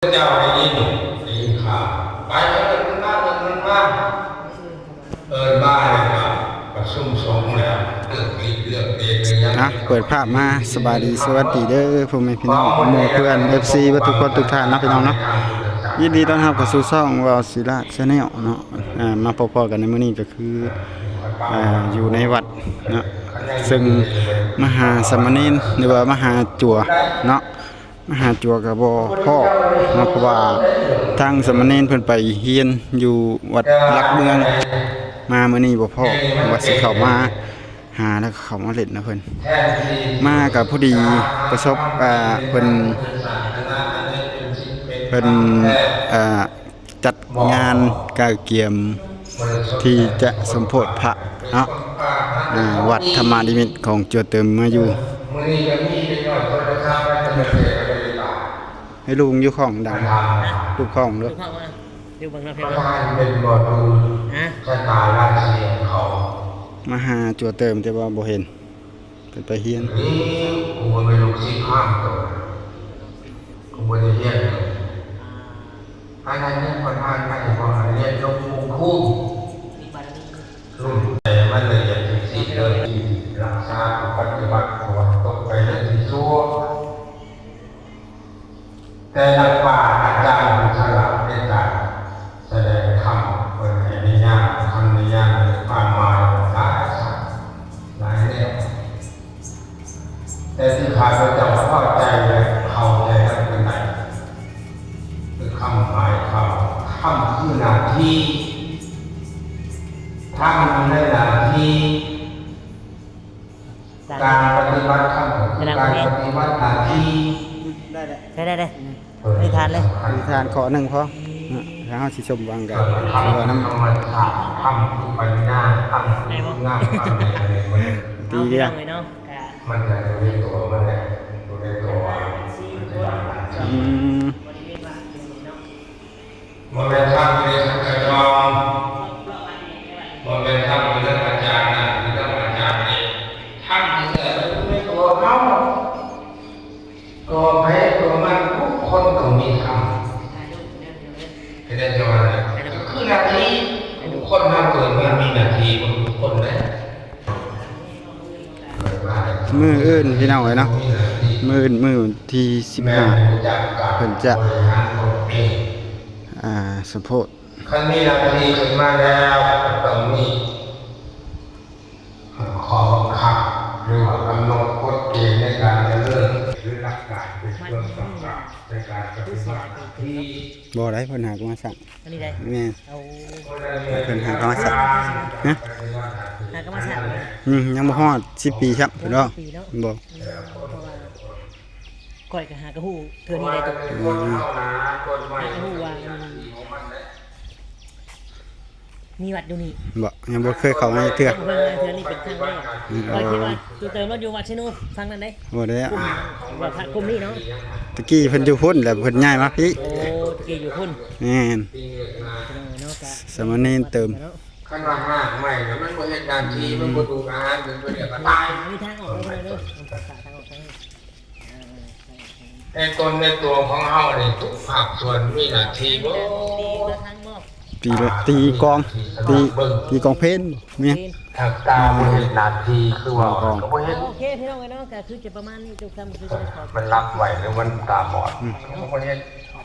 ເຈົ້າໄດ້ຍິນ ໄດ້ຍິນຂ່າວ ໄປເອີ້ນມັນມາ ເອີ້ນມັນມາ ເອີ້ນມາແລ້ວກໍປະຊຸມສົງແລ້ວ ເລືອກທິດເລືອກເດນແມ່ນຫຍັງ ອ່ະ ເປີດພາບມາ ສະບາຍດີ ສະຫວັດດີເດີ ພໍ່ແມ່ພີ່ນ້ອງ ໝູ່ເພື່ອນ ເອັຟຊີ ເບິດທຸກຄົນທຸກທ່ານເນາະ ພີ່ນ້ອງເນາະ. ຍິນດີຕ້ອນຮັບເຂົ້າສູ່ຊ່ອງ ວາວສີລາ Channel ເນາະ. ອ່າ ມາພໍ້ໆກັນໃນມື້ນີ້ກໍຄື ອ່າ ຢູ່ໃນວັດເນາະ ເຊິ່ງມະຫາສາມະເນນ ຫຼືວ່າມະຫາຈົວເນາະ ມະຫາຈົວກໍບໍ່ພໍ້ເນາະ ເພາະວ່າທາງສາມະເນນເພິ່ນໄປຮຽນຢູ່ວັດຫຼັກເມືອງ ມາມື້ນີ້ບໍ່ພໍ້ ວ່າຊິເຂົ້າມາຫາ ແລ້ວກໍເຂົ້າມາຫຼິ້ນນຳເພິ່ນ ມາກໍພໍດີປະສົບ ອ່າ ເພິ່ນ ເພິ່ນ ອ່າ ຈັດງານກະກຽມທີ່ຈະສົມໂພດພະເນາະ ອ່າ ວັດທຳມະນິມິດຂອງຈົວເຕີມມາຢູ່ ໃຫ້ລຸງຢູ່ຂ້ອງດັງ ລູກຂ້ອງເດີ ຢູ່ເບິ່ງເນາະ ເປັນບໍ່ດູ ຮະ ຊະຕາລາຊີຂອງເຂົາ ມາຫາຈົວເຕີມ ແຕ່ວ່າບໍ່ເຫັນ ເພິ່ນໄປຮຽນ ນີ້ ກູບໍ່ແມ່ນລູກສິດພາມໂຕ ກູບໍ່ໄດ້ຮຽນໂຕ ອັນນັ້ນຍັງປະທານໄດ້ບໍ່ ອັນຮຽນລົງມຸງຄູນ ລຸ້ນແຕ່ມັນລະອຽດຈິງໆເລີຍ ທີ່ຮັກສາປະຕິບັດ ເພາະວ່າຕົກໄປເລື່ອຍທີ່ຊົ່ວ. ແຕ່ນັກປາດອາຈານຜູ້ສະຫຼາດໃນການສະແດງທຳ ເພິ່ນໃຫ້ນິຍາມ ຄຳນິຍາມ ຄວາມໝາຍຫຼາຍສັບ ຫຼາຍແນວ ແຕ່ທີ່ຂ້າພະເຈົ້າພໍໃຈ ແລະ ເຂົ້າໃຈນຳເພິ່ນໄດ້ ຄືຄຳໝາຍຄວາມ ທຳຄືໜ້າທີ່ ທຳຢູ່ໃນໜ້າທີ່ ການປະຕິບັດທຳກໍຄືການປະຕິບັດໜ້າທີ່ ໄດ້ ໄດ້ ໄດ້ ອືມ ນິທານເລີຍ ນິທານຂໍ້ໜຶ່ງພໍ ເນາະ ຖ້າເຮົາຊິຊົມຫວັງກໍຖືວ່ານຳ ທຳຄືປັນຍາ ທຳຄືຄຸນງາມ ທຳໃນອັນນີ້ ດີເດ ມັນກໍຢູ່ໃນຕົວມັນແຫຼະ ຢູ່ໃນຕົວມັນ ອືມ. ບໍ່ແມ່ນທຳຢູ່ໃນສັງຄະຈອນ ບໍ່ແມ່ນທຳຢູ່ນຳອາຈານນັ້ນ ຫຼືນຳອາຈານນີ້ ທຳຢູ່ໃນຕົວເຮົາ ຕົວໃຜຕົວມັນ ທຸກຄົນຕ້ອງມີທຳ ເຫັນໄດ້ຈັ່ງວ່າ ຄືໜ້າທີ່ ທຸກຄົນເຮົາເກີດມາມີໜ້າທີ່ໝົດທຸກຄົນເດ້. ມື້ອື່ນພີ່ນ້ອງເອີຍເນາະ ມື້ອື່ນມື້ທີສິບຫ້າ ເພິ່ນຈະ ອ່າ ສົມໂພດ ຄັນມີໜ້າທີ່ຂຶ້ນມາແລ້ວ ກໍຕ້ອງມີຂໍ້ບັງຄັບ ຫຼືວ່າກຳນົດກົດເກນໃນການດຳເນີນ ຫຼືຫຼັກການເປັນເຄື່ອງປະກອບໃນການປະຕິບັດໜ້າທີ່ ບໍ່ໄດ້ ເພິ່ນຫາກໍມາສ້າງ ອັນນີ້ໄດ້ ແມ່ນ ເອົາ ເພິ່ນຫາກໍມາສ້າງ ຮະ ຫາກໍມາສ້າງ ອືມ ຍັງບໍ່ຮອດສິບປີຊ້ຳ ເພິ່ນວ່າ ສິບປີເນາະ ບໍ່ ເພາະວ່າຂ້ອຍກໍຫາກໍຮູ້ເທື່ອນີ້ໄດ້ ອືມ ຫາກໍຮູ້ວ່າ ມີວັດຢູ່ນີ້ ບໍ່ ຍັງບໍ່ເຄີຍເຂົ້າມາເທື່ອ ຍັງບໍ່ເຄີຍມາເທື່ອ ນີ້ເປັນຄັ້ງແລກ ອືມ ຂ້ອຍຄິດວ່າ ໂຕເຕີມລາວຢູ່ວັດເຊໂນຝັ່ງນັ້ນເດ້ ບໍ່ໄດ້ ວ່າພະກຸ່ມນີ້ເນາະ ຕະກີ້ເພິ່ນຢູ່ພຸ້ນ ແລ້ວເພິ່ນຍ້າຍມາພີ້ ໂອ້ ຕະກີ້ຢູ່ພຸ້ນ ແມ່ນ ເນາະ ກໍ ສາມະເນນເຕີມ ຄັນວ່າຮາກໄມ້ນະ ມັນບໍ່ເຮັດໜ້າທີ່ ມັນບໍ່ດູດອາຫານ ມັນບໍ່ໄດ້ກໍຕາຍ ມີທາງອອກເດີ ທາງອອກທາງ ໃນຕົນໃນຕົວຂອງເຮົານີ້ ທຸກພາກສ່ວນມີໜ້າທີ່ເບິດ ຕີລະ ຕີກອງ ຕີ ຕີກອງເພນ ແມ່ນ ຖ້າຕາບໍ່ເຮັດໜ້າທີ່ຄືວ່າ ກໍບໍ່ເຮັດ ໂອເຄ ພີ່ນ້ອງເອີຍເນາະ ກໍຄືຈະປະມານນີ້ ທຸກທ່ານຄືຈະໄດ້ຂໍ ມັນຫຼັບໄວ ຫຼືມັນຕາບອດ ອືມ ກໍບໍ່ເຮັດ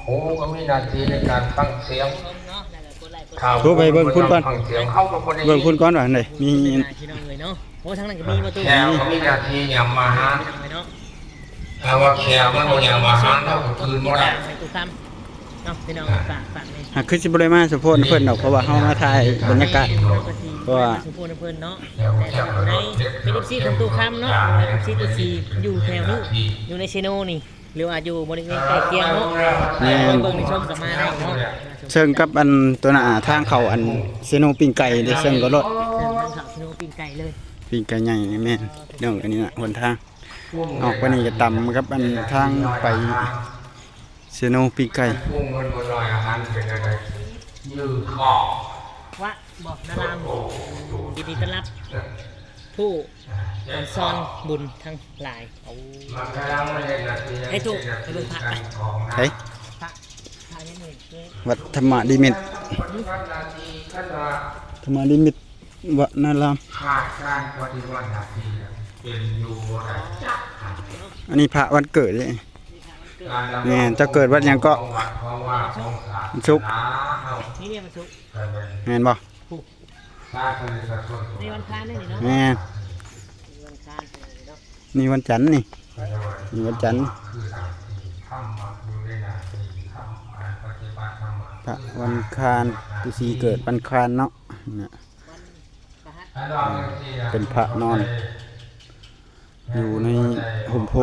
ຫູກໍມີໜ້າທີ່ໃນການຟັງສຽງ ໂທໄປເບິ່ງພຸ້ນກ່ອນ ເບິ່ງພຸ້ນກ່ອນວ່າອັນໃດ ມີ ພີ່ນ້ອງເອີຍເນາະ ໂອ້ ທາງນັ້ນກໍມີປະຕູ ແຂ້ວກໍມີໜ້າທີ່ຫຍ້ຳອາຫານ ຖ້າວ່າແຂ້ວມັນບໍ່ຢາກມາຫາເຮົາກໍຄືນບໍ່ໄດ້ ເນາະ ພີ່ນ້ອງ ຝາກ ຝາກແດ່ ຫາກຄືຊິບໍ່ໄດ້ມາສົມໂພດນຳເພິ່ນດອກ ເພາະວ່າເຮົາມາຖ່າຍບັນຍາກາດ ເພາະວ່າ ສົມໂພດນຳເພິ່ນເນາະ ແຕ່ຖ້າຜູ້ໃດເປັນເອັຟຊີຂອງຕູ້ຄຳເນາະ ຫຼືວ່າເອັຟຊີຕູ້ຊີຢູ່ແຖວນີ້ ຢູ່ໃນເຊໂນນີ້ ຫຼືວ່າຢູ່ບໍລິເວນໃກ້ຄຽງເນາະ ແມ່ນ ເບິ່ງໃນຊົມກໍມາໄດ້ເນາະ ເຊິ່ງກັບອັນຕົວໜ້າທາງເຂົ້າອັນເຊໂນປີ້ງໄກ່ເດ້ ເຊິ່ງກໍລົດ ເຊິ່ງທາງເຂົ້າເຊໂນປີ້ງໄກ່ເລີຍ ປີ້ງໄກ່ໃຫຍ່ນີ້ແມ່ນ ເລື່ອງອັນນີ້ນະ ຫົນທາງ ອອກໄປນີ້ກໍຕຳກັບອັນທາງໄປເຊໂນປີ້ງໄກ່ ປຸງມັນບໍ່ນ້ອຍ ອາຫານເປັນຈັ່ງໃດ ຍືດຄອ ວະ ບໍ່ ນາລາມ ຍິນດີຕ້ອນຮັບ ຜູ້ອອນຊອນບຸນທັງຫຼາຍ ໂອ້ ໃຫ້ໂທໄປເບິ່ງພະໄປ ໃສ ພະ ວັດທຳມະນິມິດ ທຳມະນິມິດວະນາລາມ. ຂາດການປະຕິບັດໜ້າທີ່ເປັນຢູ່ບໍ່ໄດ້ຈັກອັນ. ອັນນີ້ພະວັນເກີດເດ້. ແມ່ນ ເຈົ້າເກີດວັນຫຍັງເກາະ? ວັນສຸກ. ແມ່ນບໍ່? ນີ້ວັນຄານເດ້ນີ້ເນາະ. ແມ່ນ ນີ້ວັນຄານເດ້ນີ້ເນາະ. ນີ້ວັນຈັນນີ້ ນີ້ວັນຈັນ. ພະວັນຄານ ฤ໋ສີເກີດວັນຄານເນາະ. ເປັນພະນອນ ຢູ່ໃນຮົ່ມໂພ.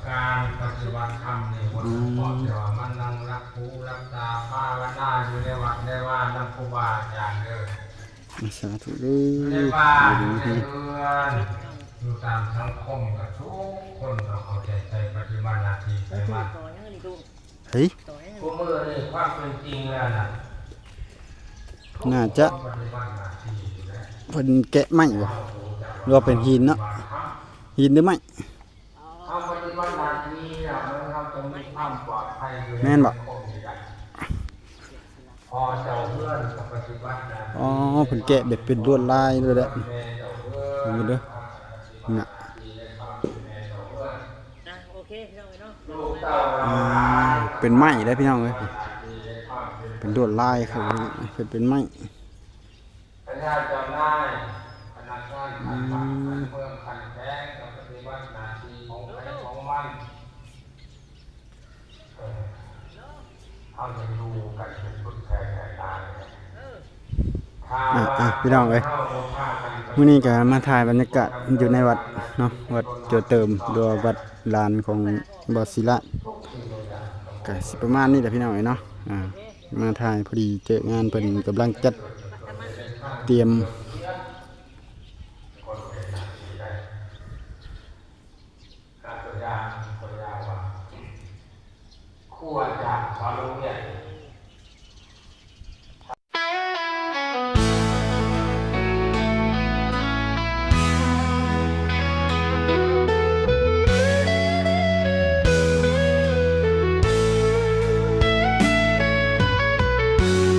ການປະຕິບັດທຳນີ້ບໍ່ໄດ້ເພາະແຕ່ວ່າມານັ່ງຫຼັບຫູຫຼັບຕາພາວະນາຢູ່ໃນວັດໃນວານຳຄູບາອາຈານເດີ. ສາທຸເດີ. ຢູ່ໃນບ້ານຢູ່ໃນເຮືອນ ຢູ່ຕາມສັງຄົມກໍທຸກຄົນຕ້ອງເອົາໃຈໃສ່ປະຕິບັດໜ້າທີ່ໃສ່ມັນ. ເຮີ້ຍ ຄູ່ມື້ນີ້ຄວາມເປັນຈິງແລ້ວນະ ໜ້າຈະ ເພິ່ນແກະໄມ້ບໍ່ ຫຼືວ່າເປັນຫີນເນາະ? ຫີນຫຼືໄມ້? ເຮົາປະຕິບັດໜ້າທີ່ແລ້ວ ເຮົາຕ້ອງມີຄວາມປອດໄພຢູ່ໃນສັງຄົມນີ້ລະ. ອໍ ເພິ່ນແກະແບບເປັນລວດລາຍເລີຍແຫຼະ ເບິ່ງເດີ ນະ. ອ່າ ເປັນໄມ້ເດ້ພີ່ນ້ອງເອີຍ ເປັນລວດລາຍ ເປັນ ເປັນໄມ້. ບັນດາເຈົ້ານາຍ ພະນັກງານຂັ້ນເມືອງຂັ້ນແຂວງ ກໍປະຕິບັດໜ້າທີ່ຂອງໃຜຂອງມັນ. ເອີ ເຮົາຍັງຢູ່ກັນເປັນຄົນແຂວງແຂວງນາງ. ອ່າ ອ່າ ພີ່ນ້ອງເອີຍ ມື້ນີ້ກໍມາຖ່າຍບັນຍາກາດຢູ່ໃນວັດເນາະ ວັດຈົວເຕີມ ຫຼືວ່າວັດຫຼານຂອງບ່າວສີລາດ. ກໍຊິປະມານນີ້ແຫຼະພີ່ນ້ອງເອີຍເນາະ. ອ່າ ມາຖ່າຍພໍດີເຈີງານເພິ່ນກຳລັງຈັດຕຽມ.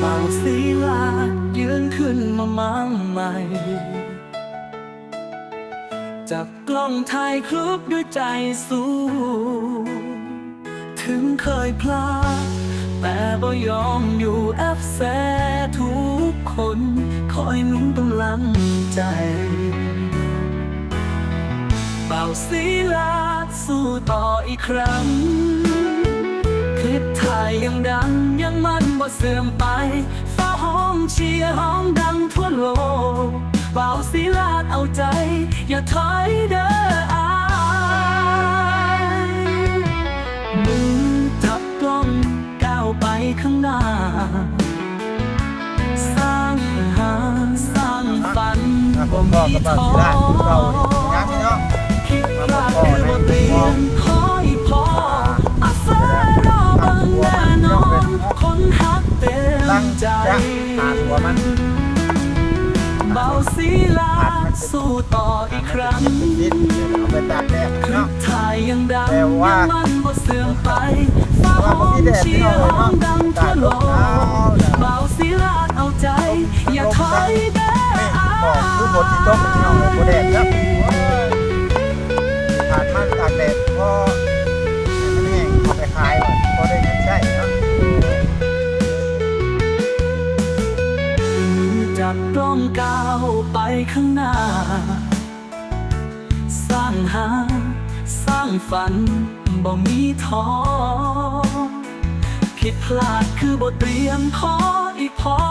ບ່າວສີລາດຢືນຂຶ້ນມາໝັ້ງໃໝ່ ຈັບ ກ້ອງຖ່າຍຮູບດ້ວຍໃຈສູ້ ເຖິງເຄີຍພລາດ ແຕ່ບໍ່ຍອມຢູ່ແອັບແຊ ທຸກຄົນຄອຍໜູນກຳລັງໃຈ. ບ່າວສີລາດສູ້ຕໍ່ອີກຄັ້ງ ຄລິບຖ່າຍຍັງດັງ ຍັງໝັ້ນບໍ່ເສື່ອມໄປ. ຟ້າຮ້ອງເຊຍຮ້ອງດັງທົ່ວໂລກ ບ່າວສີລາດເອົາໃຈ ຢ່າຖອຍເດີອ້າຍ. ມືຈັບກ້ອງກ້າວໄປຂ້າງໜ້າ ສ້າງຫາ ສ້າງຝັນບໍ່ມີທໍ້ ຜິດພລາດຄືບໍ່ຕຽມ ຂໍອີ່ພໍ່ ອາເຊີລໍເບິ່ງແນ່ນອນ ຄົນຮັກເຕັມໃຈ. ບ່າວສີລາດສູ້ຕໍ່ອີກຄັ້ງ ຖ່າຍຍັງດັງ ຍັງໝັ້ນບໍ່ເສື່ອມໄປ ຟ້າຮ້ອງເຊຍຮ້ອງດັງທົ່ວໂລກ ບ່າວສີລາດເອົາໃຈ ຢ່າຖອຍເດີອ້າຍ. ຄືຝົນຊິຕົກພີ່ນ້ອງເອີຍ ບໍ່ແດດເນາະ ຜ່ານມາຕາກແດດ ພໍໃຫ້ມັນແຫ້ງເອົາໄປຂາຍ ພໍໄດ້ເງິນໃຊ້ເນາະ. ຈັບກ້ອງກ້າວໄປຂ້າງໜ້າ ສ້າງຫາ ສ້າງຝັນບໍ່ມີທໍ້ ຜິດພລາດຄືບໍ່ຕຽມ ຂໍອີ່ພໍ່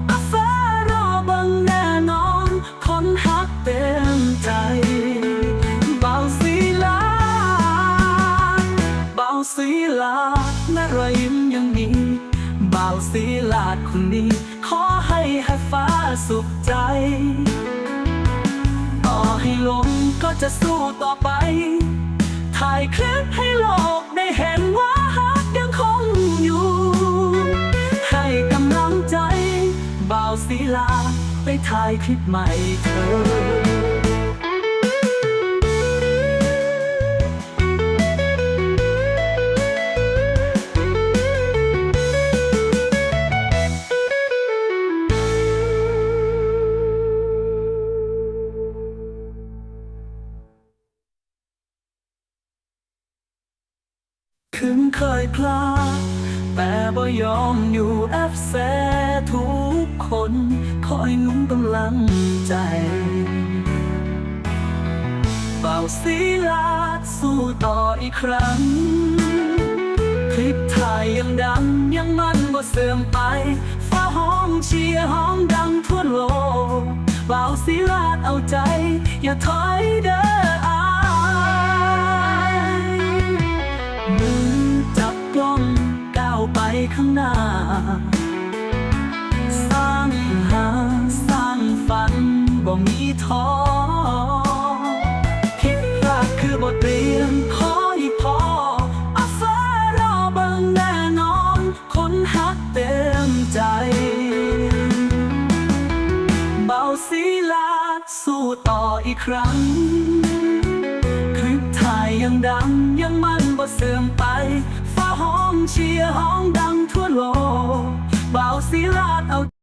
ອາເຊີລໍເບິ່ງແນ່ນອນ ຄົນຮັກເຕັມໃຈ. ບ່າວສີລາດ ບ່າວສີລາດ ນະລະຍິນຍັງມີ ບ່າວສີລາດຄົນນີ້ ຂໍໃຫ້ ໃຫ້ຟ້າສຸກໃຈ ຕໍ່ໃຫ້ລົ້ມກໍຈະສູ້ຕໍ່ໄປ ຖ່າຍຄລິບໃຫ້ໂລກໄດ້ເຫັນວ່າຮັກຍັງຄົງຢູ່ ໃຫ້ກຳລັງໃຈ ບ່າວສີລາດ ໄປຖ່າຍຄລິບໃໝ່ເທີ. ພາດ ແຕ່ບໍ່ຍອມຢູ່ແອັບແຊ ທຸກຄົນຄອຍໜູນກຳລັງໃຈ ບ່າວສີລາດ ສູ້ຕໍ່ອີກຄັ້ງ ຄລິບຖ່າຍຍັງດັງ ຍັງມັນບໍ່ເສື່ອມໄປ ຟ້າຮ້ອງເຊຍ ຮ້ອງດັງທົ່ວໂລກ ບ່າວສີລາດເອົາໃຈ ຢ່າຖອຍເດີອ້າຍ ມືຈັບກ້ອງ ກ້າວໄປຂ້າງໜ້າ ສ້າງຫາ ສ້າງຝັນ ບໍ່ມີທໍ້ ຜິດພາດຄືບົດຮຽນ ຂໍໃຫ້ພໍ ອາຟ້າລໍເບິ່ງແນ່ນອນ ຄົນຮັກເຕັມໃຈ ບ່າວສີລາດ ສູ້ຕໍ່ອີກຄັ້ງ ຄລິບຖ່າຍຍັງດັງ ຍັງມັນບໍ່ເສື່ອມໄປ ຟ້າຮ້ອງເຊຍ ຮ້ອງດັງທົ່ວໂລກ ບ່າວສີລາດເອົາ